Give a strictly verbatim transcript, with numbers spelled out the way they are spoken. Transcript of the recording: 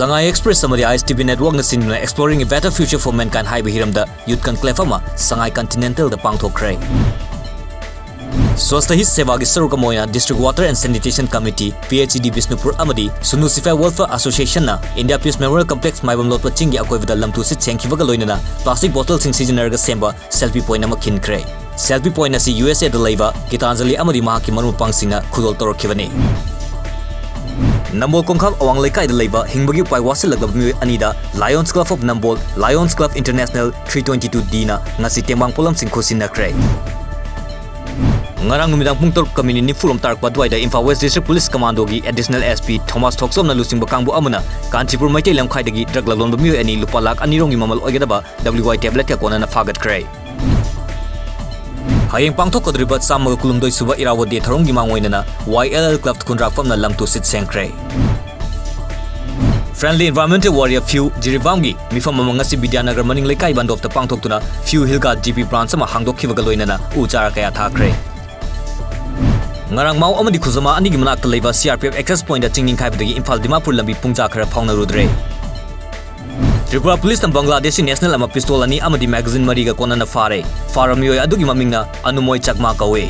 ꯁꯉꯥꯏ express ꯑꯃꯗꯤ ꯑꯥꯏ ꯑꯦꯁ T V ꯅꯦꯠꯋꯥꯔꯛꯅ ꯁꯤꯟꯗꯨꯅ Exploring a Better Future for Mankind ꯍꯥꯏꯕ ꯍꯤꯔꯝꯗ Youth Conclave ꯑꯃ ꯁꯉꯥꯏ ꯀꯟꯇꯤꯅꯦꯟꯇꯦꯜꯗ ꯄꯥꯡꯊꯣꯛꯈ꯭ꯔꯦ꯫ ꯁ꯭ꯋꯁꯊ ꯍꯤ ꯁꯦꯕꯥꯒꯤ ꯁꯔꯨꯛ ꯑꯃ ꯑꯣꯏꯅ District Water and Sanitation Committee, P H E D Bishnupur ꯑꯃꯗꯤ ꯁꯨꯅꯨ ꯁꯤꯐꯥꯏ ꯋꯦꯜꯐꯤꯌꯔ ꯑꯦꯁꯣꯁꯤꯌꯦꯁꯟꯅ ꯏꯟꯗꯤꯌꯥ ꯄꯤꯁ ꯃꯦꯃꯣꯔꯤꯌꯦꯜ ꯀꯝꯄ꯭ꯂꯦꯛꯁ ꯃꯥꯏꯕꯝ ꯂꯣꯠꯄ ꯆꯤꯡꯒꯤ ꯑꯀꯣꯏꯕꯗ ꯂꯝꯇꯨ ꯁꯤꯠ ꯁꯦꯡꯈꯤꯕꯒ ꯂꯣꯏꯅꯅ ꯄ꯭ꯂꯥꯁꯇꯤꯛ ꯕꯣꯇꯜꯁꯤꯡ ꯁꯤꯖꯤꯟꯅꯔꯒ ꯁꯦꯝꯕ ꯁꯦꯜꯐꯤ ꯄꯣꯏꯟꯠ ꯑꯃ ꯈꯤꯟꯈ꯭ꯔꯦ꯫ ꯁꯦꯜꯐꯤ ꯄꯣꯏꯟꯠ ꯑꯁꯤ ꯌꯨ ꯑꯦꯁ ꯑꯦꯗ ꯂꯩꯕ ꯒꯤꯇꯥꯟꯖꯂꯤ ꯑꯃꯗꯤ ꯃꯍꯥꯛꯀꯤ ꯃꯔꯨꯞ ꯃꯄꯥꯡꯁꯤꯡꯅ ꯈꯨꯗꯣꯜ ꯇꯧꯔꯛꯈꯤꯕꯅꯤ꯫ ꯅꯝꯕꯣꯜ ꯀꯣꯡꯈꯥꯝ ꯑꯋꯥꯡ ꯂꯩꯀꯥꯏꯗ ꯂꯩꯕ ꯍꯤꯡꯕꯒꯤ ꯎꯄꯥꯏ ꯋꯥꯁꯤꯜꯂꯛꯂꯕ ꯃꯤꯑꯣꯏ ꯑꯅꯤꯗ Lions Club of Nambol, Lions Club International three twenty-two D ꯅ ꯉꯁꯤ ꯇꯦꯡꯕꯥꯡ ꯄꯣꯠꯂꯝꯁꯤꯡ ꯈꯨꯠꯁꯤꯟꯅꯈ꯭ꯔꯦ꯫ ꯉꯔꯥꯡ ꯅꯨꯃꯤꯗꯥꯡ ꯄꯨꯡ ꯇꯔꯨꯛꯀ ꯃꯤꯅꯤꯠ ꯅꯤꯐꯨꯔꯣꯝ ꯇꯥꯔꯛꯄ ꯑꯗꯨꯋꯥꯏꯗ ꯏꯝꯐꯥꯜ ꯋꯦꯁ ꯗꯤꯁꯇ꯭ꯔꯤꯛ ꯄꯨꯂꯤꯁ ꯀꯃꯥꯟꯗꯣꯒꯤ ꯑꯦꯗꯤꯁꯅꯦꯜ ꯑꯦꯁ ꯄꯤ ꯊꯣꯃꯥꯁ ꯊꯣꯛꯆꯣꯝꯅ ꯂꯨꯆꯤꯡꯕ ꯀꯥꯡꯕꯨ ꯑꯃꯅ ꯀꯥꯟꯆꯤꯄꯨꯔ ꯃꯩꯇꯩ ꯂꯝꯈꯥꯏꯗꯒꯤ ꯗ꯭ꯔꯒ ꯂꯂꯣꯟꯕ ꯃꯤꯑꯣꯏ ꯑꯅꯤ ꯂꯨꯄꯥ ꯂꯥꯈ ꯑꯅꯤꯔꯣꯝꯒꯤ ꯃꯃꯜ ꯑꯣꯏꯒꯗꯕ ꯗꯕ꯭ꯂꯤꯎ ꯋꯥꯏ ꯇꯦꯕ꯭ꯂꯦꯠꯀ ꯀꯣꯟꯅꯅ ꯐꯥꯒꯠꯈ꯭ꯔꯦ꯫ ꯍꯌꯦꯡ ꯄꯥꯡꯊꯣꯛꯀꯗꯧꯔꯤꯕ ꯆꯥꯝꯃꯒ ꯀꯨꯟꯍꯨꯝꯗꯣꯏ ꯁꯨꯕ ꯏꯔꯥꯕꯣꯠ ꯗꯦ ꯊꯧꯔꯝꯒꯤ ꯃꯥꯡꯑꯣꯏꯅꯅ ꯋꯥꯏ ꯑꯦꯜ ꯑꯦꯜ ꯀ꯭ꯂꯕ ꯈꯨꯟꯗ꯭ꯔꯥꯛꯄꯝꯅ ꯂꯝꯇꯨ ꯁꯤꯠ ꯁꯦꯡꯈ꯭ꯔꯦ꯫ Friendly Environmental Warrior ꯐ꯭ꯌꯨ ꯖꯤꯔꯤꯕꯥꯝꯒꯤ ꯃꯤꯐꯝ ꯑꯃ ꯉꯁꯤ ꯕꯤꯗ꯭ꯌꯥꯅꯒꯔ ꯃꯅꯤꯡ ꯂꯩꯀꯥꯏ ꯕꯟꯗꯣꯞꯇ ꯄꯥꯡꯊꯣꯛꯇꯨꯅ ꯐ꯭ꯌꯨ ꯍꯤꯜꯒꯥ ꯖꯤ ꯄꯤ ꯕ꯭ꯔꯥꯟꯆ ꯑꯃ ꯍꯥꯡꯗꯣꯛꯈꯤꯕꯒ ꯂꯣꯏꯅꯅ ꯎ ꯆꯥꯔ ꯀꯌꯥ ꯊꯥꯈ꯭ꯔꯦ꯫ ꯉꯔꯥꯡ ꯃꯥꯎ ꯑꯃꯗꯤ ꯈꯨꯖꯃꯥ ꯑꯅꯤꯒꯤ ꯃꯅꯥꯛꯇ ꯂꯩꯕ C R P F access ꯄꯣꯏꯟꯠꯇ ꯆꯤꯡ ꯅꯤꯡꯈꯥꯏꯕꯗꯒꯤ ꯏꯝꯐꯥꯜ ꯗꯤꯃꯥꯄꯨꯔ ꯂꯝꯕꯤ ꯄꯨꯡꯖꯥ ꯈꯔ ꯐꯥꯎꯅꯔꯨꯗ꯭ꯔꯦ꯫ ꯇ꯭ꯔꯤꯄꯨꯔꯥ ꯄꯨꯂꯤꯁꯅ ꯕꯪꯒ꯭ꯂꯥꯗꯦꯁꯤ ꯅꯦꯁꯅꯦꯜ ꯑꯃ ꯄꯤꯁꯇꯣꯜ ꯑꯅꯤ ꯑꯃꯗꯤ ꯃꯦꯒꯥꯖꯤꯟ ꯃꯔꯤꯒ ꯀꯣꯟꯅꯅ ꯐꯥꯔꯦ꯫ ꯐꯥꯔꯕ ꯃꯤꯑꯣꯏ ꯑꯗꯨꯒꯤ ꯃꯃꯤꯡꯅ ꯑꯅꯨꯃꯣꯏ ꯆꯛꯃꯥ ꯀꯧꯏ꯫